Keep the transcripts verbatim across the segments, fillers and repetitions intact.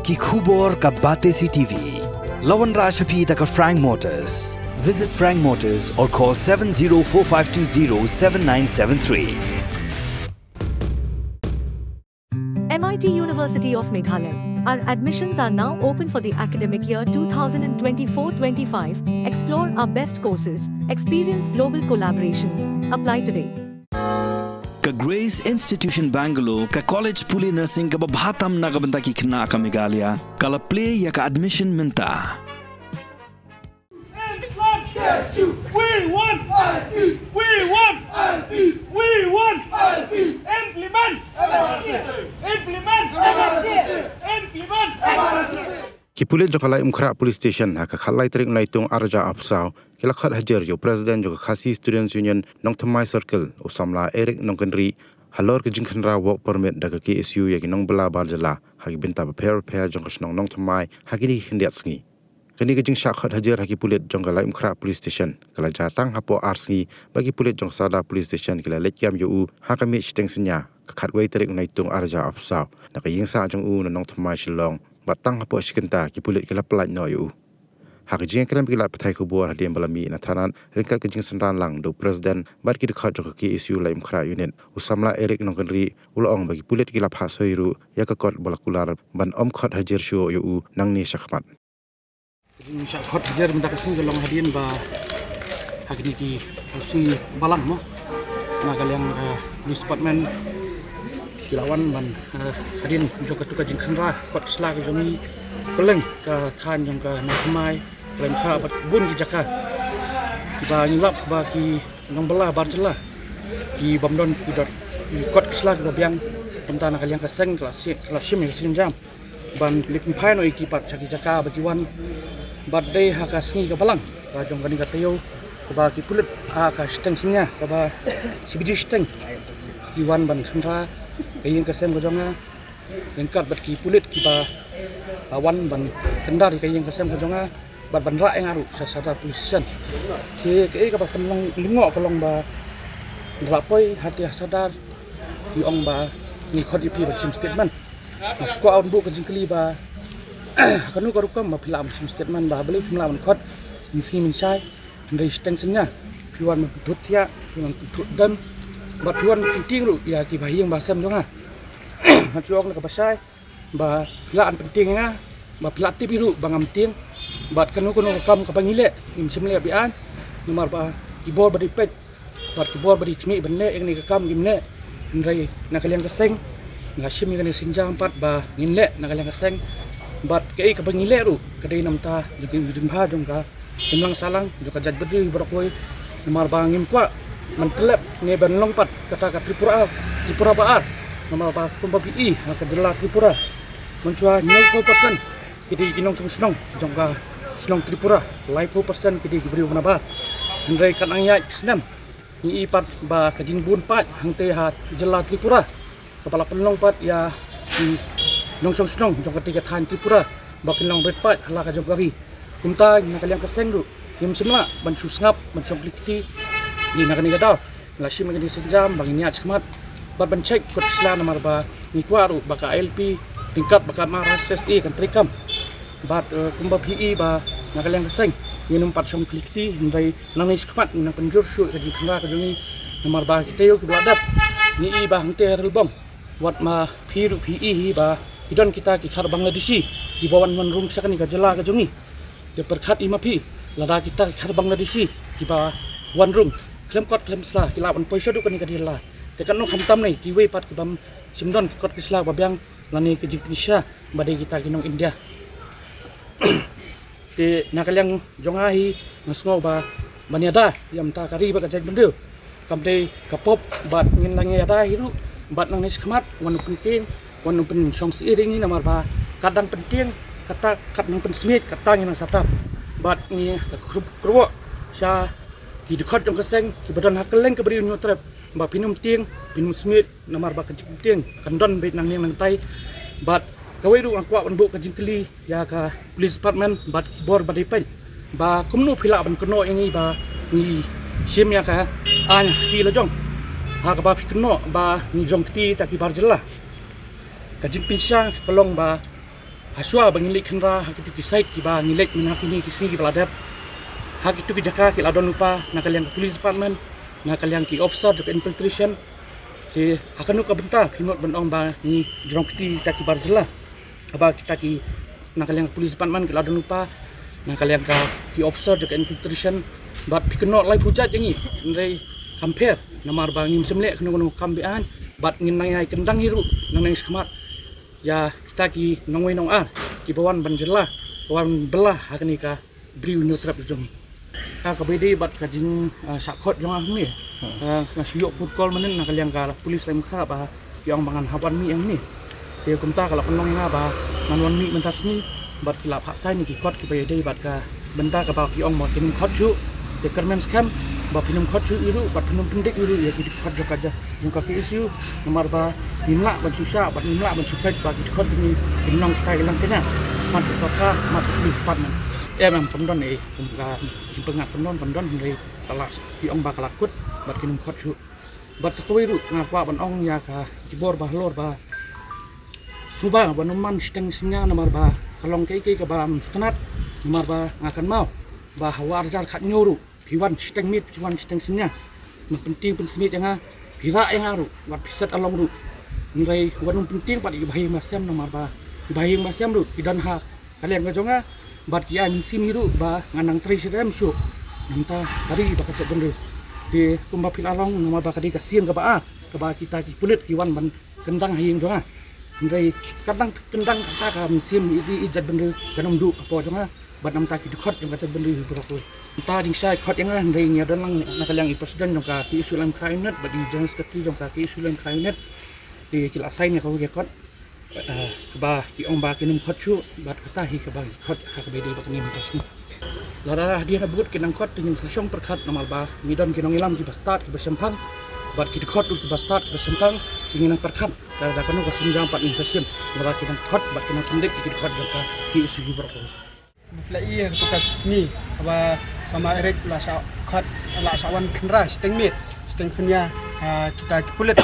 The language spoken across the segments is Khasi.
Ki khubor ka Batesi T V. La wanrah sha phi da ka Frank Motors. Visit Frank Motors or call seven zero four five two zero seven nine seven three. M I T University of Meghalaya. Our admissions are now open for the academic year two thousand twenty-four twenty-five. Explore our best courses, experience global collaborations. Apply today. Ka Grace Institution Bangalore, ka college pule nursing kaba bha tam na ka bynta ki khynnah ka Meghalaya, ka la plie ïa ka admission mynta. We want I P! We want I P! We want I P! Implement! Implement! Implement! Ki pulit jong ka Laitumkhrah Police Station ha ka khatlai tarik u Naitung arhajar arphew saw ki la khot hajir ïa u President jong ka Khasi Students Union Nongthymmai Circle, u samla Eric Nongkynrih, halor ka jingkhynra work permit da ka K S U ïa ki nongbylla bar jylla ha ki bynta bapher bapher jong ka shnong Nongthymmai ha kine ki khyndiat sngi. Kane ka jingshah khot hajir ha ki pulit jong ka Laitumkhrah Police Station ka la jia tang hapoh ar sngi ba ki pulit jong ka Sadar Police Station ki la leit kam ïa u ha ka miet shiteng synñia, ka khatwei tarik u Naitung arhajar arphew saw, na ka ïingsah jong u na Nongthymmai Shillong, bad tang hapoh shi kynta ki pulit ki la pyllait noh ïa u. Ha ka jingïakren bad ki lad pathai khubor hadien ba la mih na thanat ryngkat ka jingsynran lang da u President bad ki dkhot jong ka K S U Laitumkhrah Unit, u samla Eric Nongkynrih u la ong ba ki pulit ki la phah soi ruh ïa ka kot ba la kular ban ym khot hajir shuh ïa u nangne shakhmat. Ka jingshah khot hajir mynta ka sngi ka long hadien ba ha kine ki sngi balang mo, na ka liang, eh, Police Department ki la wan ban, eh, hadien jong katu ka jingkhynra kot sla ka jong ngi kylleng ka thaiñ jong ka Nongthymmai, Laitumkhrah bad bun ki jaka kiba ngi lap ba ki nongbylla bar jylla ki bym don ki dor ki kot sla kiba biang. Kumta na ka liang ka seng ka la shim ïa ka sienjam ban leit pynphai noh ïa ki pat sha ki jaka ba ki wan. Bad dei ha ka sngi ka balang ka jong kane ka taïew kaba ki pulit ha ka shiteng synñia kaba shi baje shiteng ki wan ban khynra ka ïing ka sem ka jong nga ryngkat bad ki pulit kiba, ah, wan ban kyndar ïa ka ïing ka sem ka jong nga bad ban rah ïa nga ruh sha Sadar Police Station. Te kaei kaba pynlong lyngngoh ka long ba nga la poi hangtei ha Sadar ki ong ba ngi khot ïa phi ban shim statement. Nga shu kwah ban buh ka jingkylli ba ha kano ka rukom ba phi lah ban shim statement ba balei phim lah ban khot mynsngi mynshai, hynrei shiteng synñia phi wan ban pynthut thiah, phi wan ban pynthut dem bad phi wan ban pyntieng ruh ïa ki bahaïing bahasem jong nga. Nga shu ong na kaba shai ba phi lah ban pyntieng ïa nga, ba phi lah tip hi ruh ba ngam tieng. Bad kano kano ka kam kaba ngi leh ngim shym leh biang, namar ba ki bor ba dei peit bad ki bor ba dei khmih ban leh ïa kane ka kam ngim leh. Hynrei na ka liang ka seng nga shim ïa kane ka sienjam pat ba ngin leh na ka liang ka seng. Bad kaei kaba ngi leh ruh ka dei namar ka jingbha jong ka imlang sahlang jong ka jaitbynriew baroh kawei. Namar ba ngim kwah ban tyllep ne ban long pat kata ka Tripura, Tripura ba ar. Namar ba kumba phi i ha ka jylla Tripura mynshuwa hynñiewphew percent ki dei ki nongshong shnong jong ka shnong Tripura, laiphew percent ki dei ki briew ba nabar. Hynrei katba nang ïaid ki snem ngi i pat ba ka jingbun paid hangtei ha jylla Tripura kaba la pynlong pat ïa ki nongshong shnong jong katei ka thaiñ Tripura ba kin long rit paid ha la ka jong ka ri. Kumta na ka liang ka seng ruh ngim shym lah ban shu sngap ban shong kli kti. Ngi na kane ka daw la shim ïa kane ka sienjam ba ngin ïaid shakhmat bad ban check kot sla namar ba ngi kwah ruh ba ka I L P ryngkat bad ka M R S S A kan treikam. Bad, eh, kumba phi i ba na ka liang ka seng ngin ym pat shong kli kti, hynrei nangne shakhmat ngin nang pynjur shuh ïa ka jingkhynra ka jong ngi. Namar ba kita ïoh kiba la dep ngi i ba hangtei ha Ralbong wat ma phi ruh phi i hi ba ki don kita ki khar Bangladeshi kiba wan wan rung sha kane ka jylla ka jong ngi. Te pyrkhat i ma phi, lada kita ki khar Bangladeshi kiba wan rung khlem kot khlem sla ki lah ban poi shaduh kane ka jylla, te katno khamtam ne kiwei pat ki bym shym don ki kot ki sla ba biang lane ki jingpynshisha ba dei kita ki nong India. Te na ka liang jong nga hi nga sngew ba ban ïada ïa mynta ka ri bad ka jaitbynriew kam dei ka pop bad ngin nang ïada hi ruh bad nangne shakhmat wan u pyntieng wan u pynshong sih ïa ngi namar ba kat dang pyntieng kata kat nang pynsmiej kata ngin nang satar. Bad ngi ka krup kruok sha ki dkhot jong ka seng kiba don ha kylleng ka Bri u Hynñiewtrep ba phin ym tieng phin ym smiej namar ba ka jingtieng kan don beit nangne nangtai. Bad kawei ruh nga kwah ban buh ka jingkylli ïa ka police department bad ki bor ba dei peit ba kumno phi lah ban kynnoh ïa ngi ba ngi shim ïa ka aiñ ha kti la jong ha kaba phi kynnoh ba ngi jong kti ta ki bar jylla. Ka jingpynshai ka long ba Hashwa ba ngi leit khynra ha kitu ki site kiba ngi leit mynha kine ki sngi kiba la dep, ha kitu ki jaka ki la don lypa na ka liang ka police department, na ka liang ki officer jong ka infiltration. Te ha kano ka bynta phi mut ban ong ba ngi jrong kti kita ki bar jylla, ba kita ki na ka liang ka police department ki la don lypa, na ka liang ka ki officer jong ka infiltration, bad phi kynnoh laiphew jait ïa ngi. Hynrei kam pher, namar ba ngim shym leh kano kano ka kam beaiñ, bad ngin nang ïai kyndang hi ruh nangne shakhmat ïa kita ki nongwei nongar kiba wan ban jylla, wan bylla ha kane ka Bri u Hynñiewtrep jong ngi. Ha kaba ïadei bad ka jing, ah, shah khot jong nga hangne. Ah, nga shu ïoh phone call mynnin na ka liang ka police Laitumkhrah ba ki ong ba ngan hap wan mih hangne. Te kumta ka la pynlong ïa nga ba ngan wan mih mynta sngi bad ki la phah sign ïa ki kot kiba ïadei bad ka bynta kaba ki ong ba kin ym khot shuh. Te kyrmen skhem ba phin ym khot shuh ïa ruh bad phin ym pyndik ïa ruh ïa ki dkhot jong ka ja jong ka K S U, namar ba ngim lah ban shu shah bad ngim lah ban shu peit ba ki dkhot jong ngi kin long kita ki lang kynja. Mat ka sorkar, mat ka police department. Em, em, kam don ei, kum ka jingpyngngad kam don, kam don, hynrei ka la, ki ong ba ka la kut bad kin ym khot shuh. Bad sa kawei ruh nga kwah ban ong ïa ka ki bor ba halor ba suba ban ym man shiteng synñia namar ba ka long kaei kaei kaba ym sngewtynnat, namar ba nga kynmaw ba ha u ar hajar khatñiew ruh phi wan shiteng miet, phi wan shiteng synñia, nang pyntieng pynsmiej ïa nga, phi rah ïa nga ruh, wat phi set along ruh. Hynrei wat nym pyntieng pat ïa ki bahaïing bahasem namar ba ki bahaïing bahasem ruh ki don ha ka liang ka jong nga, bad ki ai mynsiem hi ruh ba ngan nang trei shitom shuh na ka bynta ka ri bad ka jaitbynriew. Te kumba phi la long, namar ba ka dei ka sien kaba ar kaba kita ki pulit ki wan ban kyndang ha ïing jong nga. Hynrei ka dang kyndang kata ka mynsiem ïa i jaitbynriew, kan ym duh ka por jong nga bad na ka bynta ki dkhot jong ka jaitbynriew hi baroh kawei. Mynta jingshai khot ïa nga, hynrei ngi ïa don lang na ka liang i president jong ka K S U Laitumkhrah Unit bad i general secretary jong ka K S U Laitumkhrah Unit. Te ki la sign ïa kawei ka kot, eh, kaba ki ong ba kin ym khot shuh, bad kata hi kaba ki khot ha kaba ïadei bad kane mynta sngi. Lada hadien habud ki nang khot te ngin sa shong pyrkhat namar ba ngi don ki nongïalam kiba stad kiba shemphang, bad ki dkhot ruh kiba stad kiba shemphang, te ngin nang pyrkhat lada kano ka sienjam pat ngin sa shim, lada ki nang khot bad ki nang pyndik ki dkhot jong ka K S U hi baroh kawei. Phi la i ha katu ka sngi ba samla Eric la shah khot, la shah wan khynra shiteng miet shiteng synñia ha kita ki pulit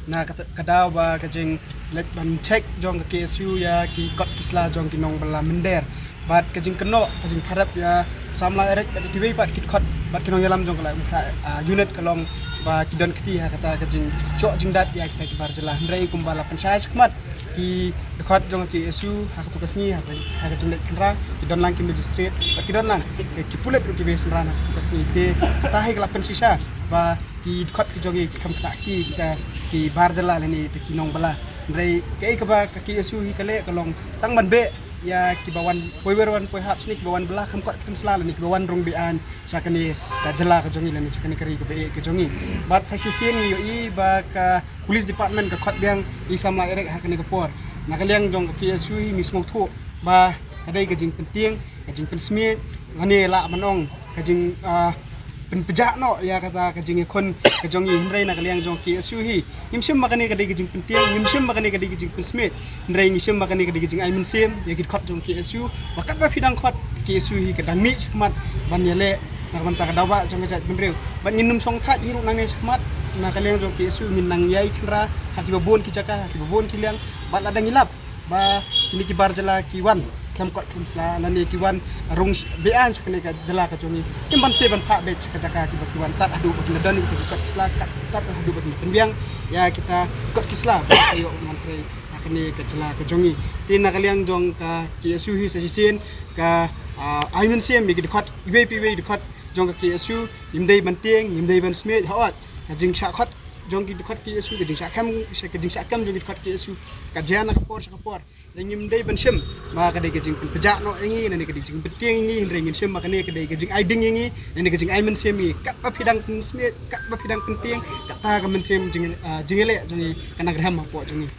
na ka, ka daw ba ka jingleit ban check jong ka K S U ïa ki kot ki sla jong ki nongbylla mynder. Bad ka jingkynnoh, ka jingpharap ïa samla Eric bad kiwei pat ki dkhot bad ki nongïalam jong ka Laitumkhrah, ah, unit ka long ba ki don kti ha kata ka jingshoh jingdat ïa kita ki bar jylla. Hynrei kumba la pynshai shakhmat, ki dkhot jong ka K S U ha katu ka sngi, ha ka, ha ka jingleit khynra, ki don lang ki magistrate bad ki don lang ki pulit ruh kiba ïa synran ha katu ka sngi. Te kata hi ka la pynshisha ba ki dkhot ki jong ngi ki kham ktah kti kita ki bar jylla lane kita ki nongbylla. Hynrei kaei kaba ka K S U hi ka leh ka long tang ban beh ïa kiba wan poi wer wan poi hap shane, kiba wan bylla kham kot kham sla lane kiba wan rung beaiñ sha kane ka jylla ka jong ngi lane sha kane ka ri kaba ïeit ka jong ngi. Bad sa shisien ngi ïohi ba ka police department ka khot biang i samla Eric ha kane ka por. Na ka liang jong ka K S U hi ngi sngewthuh ba ka dei ka jingpyntieng, ka jingpynsmiej, lane lah ban ong ka jing, ah, pynpjah noh ïa kata ka jingïakhun ka jong ngi. Hynrei na ka liang jong ka K S U hi ngim shym ba kane ka dei ka jingpyntieng, ngim shym ba kane ka dei ka jingpynsmiej. Hynrei ngi shim ba kane ka dei ka jingai mynsiem ïa ki dkhot jong ka K S U ba katba phi dang khot, ka K S U hi ka dang mih shakhmat ban ïaleh na ka bynta ka daw ba jong ka jaitbynriew. Bad ngin nym shong thait hi ruh nangne shakhmat, na ka liang jong ka K S U ngin nang ïai khynra ha kiba bun ki jaka, ha kiba bun ki liang. Bad lada ngi lap ba kine ki bar jylla ki wan khlem kot khlem sla lane ki wan rung sh-, beaiñ sha kane ka jylla ka jong ngi, ngim banse ban phah beit sha ka jaka kiba ki wan tad haduh ba kin da don ïa kita ki kot ki sla, tad haduh ba kin da pynbiang ïa kita ki kot ki sla ba ka ïoh ban trei ha kane ka jylla ka jong ngi. Te na ka liang jong ka K S U hi sa shisien ka, ah, ai mynsiem ïa ki dkhot iwei pa iwei i dkhot jong ka K S U, ngim dei ban tieng, ngim dei ban smiej. Hooid, ka jingshah khot jong ki dkhot K S U, ka jingshah kem, ka jingshah kem jong ki dkhot K S U ka jia na ka por sha ka por. Te ngim dei ban shim ba ka dei ka jingpynpjah noh ïa ngi, ne ka dei ka jingpyntieng ïa ngi, hynrei ngin shim ba kane ka dei ka jingai ding ïa ngi, ne ka jingai mynsiem ïa ngi. Katba phi dang pynsmiej, katba phi dang pyntieng, kata ka mynsiem jing, ah, jingïaleh jong ngi ka nang rhem hapoh jong ngi.